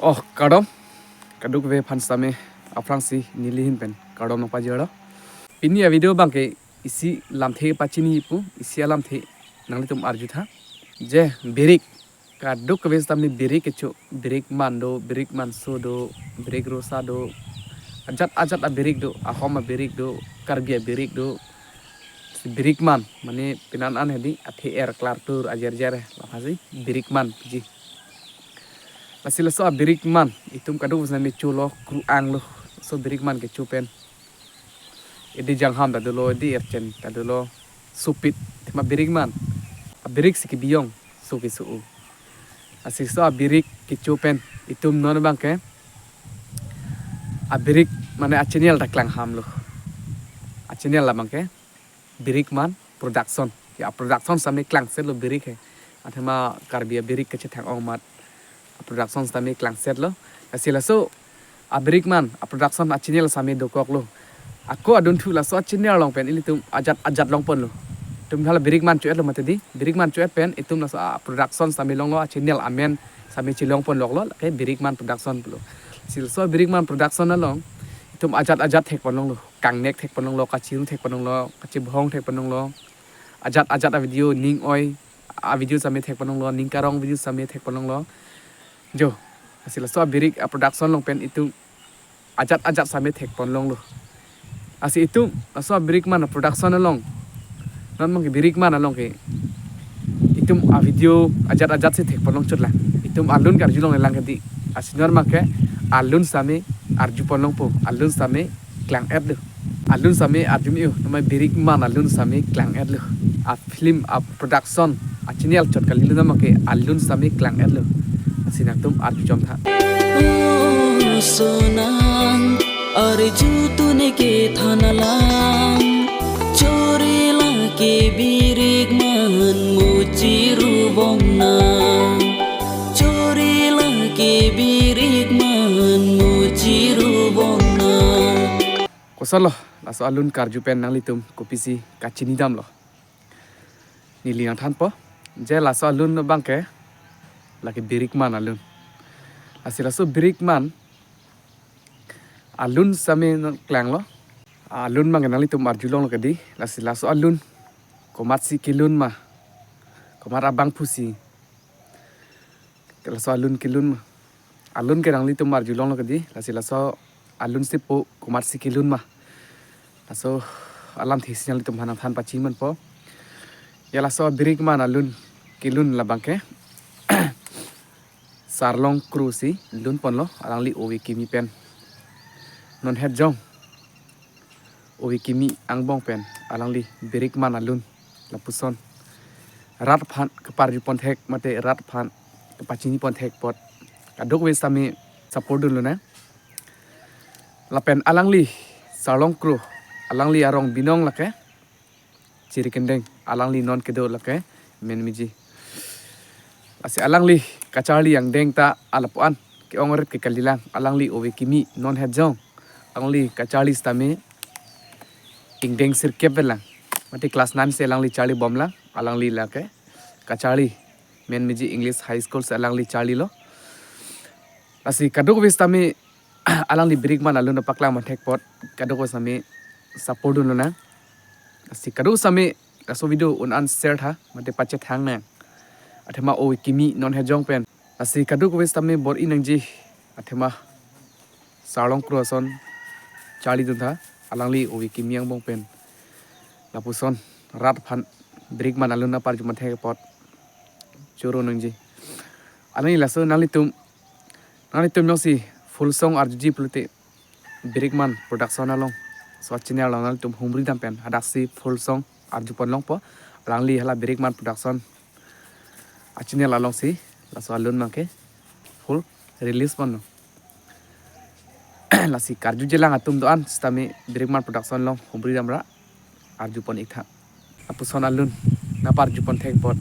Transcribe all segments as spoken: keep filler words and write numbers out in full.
Oh, kardom. Kadokave aphan sitame aphrangsi neli ahin pen kardom nangpajirlo. Pini a-video abangke isi lamthe pachini pu, isi alamthe nanglitum arjutha. Je birik, kadokave sitame birik kecho, birik man do, birik manso do, birik rosa do, ajat ajat abirik do, Ahom abirik do, Karbi abirik do. Si birik man, mane penan an hedi, athe er klartur ajer jer, laphansi birik man piji. Lasi laso abirik man, itum kadokave sitame cholo, kru-anglo, laso birik man kecho pen. Edi jangham ta dolo, edi erchen ta dolo, sopit, athema birik man. Abirik si kebiyong, so keso-o. Lasi laso abirik kecho pen, itum non abangke abirik mane a-channel ta klanghamlo. A-channel labangke Birik Man Production. Ya, production sitame klangsetlo birik he. Athema Karbi abirik kachethang-ong amat production sitame klangsetlo. Lasi laso abirik man a-production a-channel sitame dokoklo. Ako adunthu laso a-channel along pen ilitum ajat ajat longponlo. Itum hala birik man cho-etlo mate di. Birik man cho-et pen itum laso a-production sitame longlo, a-channel amen sitame chelongponloklo, lake Birik Man Production pulo. Lasi laso Birik Man Production along itum ajat ajat thekponlonglo. Kangnek thekponlonglo, kachiru thekponlonglo, kachibhong thekponlonglo. Ajat ajat a-video, ning oi a-video sitame thekponlonglo, ning karong video sitame thekponlonglo. Jo, lasi laso abirik a-production along pen itum ajat ajat sitame thekponlonglo. Lasi itum laso abirik man a-production along, non abangke birik man along ke itum a-video ajat ajat si thekponlongchotlang. Itum alun karjulonglelang hedi. Lasi non abangke alun sitame arjuponlongpo, alun sitame klang-etlo. Alun sitame arju me-o, non ma birik man alun sitame klang-etlo. A-film, a-production, a-channel chot kalilo, non abangke alun sitame klang-etlo. Lasi nangtum arjuchomtha. O sonang, arju tune kethan lang, chori lake birik man mo chiru bom nang. Chori lake birik man mo chiru bom nang. Kosonlo, laso alun karju pen nanglitum kopisi kachinidamlo? Neli nangthanpo, je laso alun abangke lake Birik Man alun. Lasi laso Birik Man alun sitame non klanglo. Alun abangke nanglitum arjulonglo kedi, lasi laso alun komatsi kelun ma, komat abangphusi laso alun kelun ma. Alun ke nanglitum arjulonglo kedi, lasi laso alun sipo komatsi kelun ma. Laso alamthe si nanglitum aphan nangthan pachiniponpo. Ya, laso Birik Man alun kelun labangke Sarlong Kro si lunponlo, alangli ove kimi pen. Non hetjong ove kimi angbong pen alangli Birik Man alun lapuson rat aphan kaparjupon thek mate rat aphan kapachinipon thek apot kadokave sitame support dunlonang. Lapen alangli Sarlong Kro, alangli arong binong lake Chirikindeng, alangli non kedo lake Menmiji. Lasi alangli kacharli angdeng ta alapu-an ke-ongret ke kalilang, alangli ove kimi non hetjong alangli kacharli sitame ingdeng sirkep velang. Mate class nine si alangli charlibomlang, alangli lake kacharli Menmiji English High School si alangli charlilo. Lasi kadokave sitame alangli Birik Man alun paklang man thek apot kadokave sitame support dunlonang. Lasi kadokave sitame laso video un-an share tha mate pachethangnang. Athema ove kimi non hetjong pen. Lasi kadokave sitame bor-i nangji, athema Sarlong Kro ason charlidun tha, alangli ove kimi angbong pen lapuson rat aphan Birik Man alun aparjupon thek apot choro nangji. Alangli laso nanglitum, nanglitum jongsi full song arjuji pulote Birik Man Production along, laso channel along nanglitum humridam pen hadaksi full song arjuponlongpo. Alangli hala Birik Man Production a-channel alongsi laso alun abangke full release ponlo. Lasi karjujelang atum do-an sitame Birik Man Production along humridamra arjupon-iktha. Lapuson alun naparjupon thek apot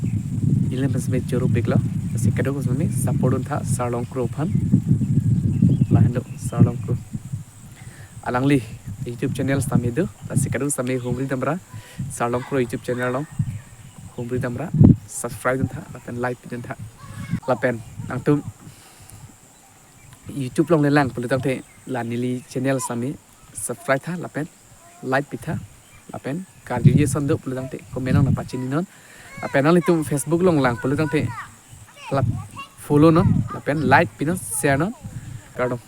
neli pen sitame choropiklo. Lasi kadokave sitame support duntha Sarlong Kro aphan. Lahenlo Sarlong Kro. Alangli YouTube channel sitame do. Lasi kadokave sitame humridamra Sarlong Kro YouTube channel along humridamra subscribe duntha lapen like piduntha. Lapen nangtum YouTube along le lang pulo tangte la neli channel sami subscribe tha lapen like pitha lapen karju ye son do pulo tangte comment along nangpachini non. Lapen nanglitum Facebook along lang pulo tangte la follow non lapen like pinon, share non. Kardom.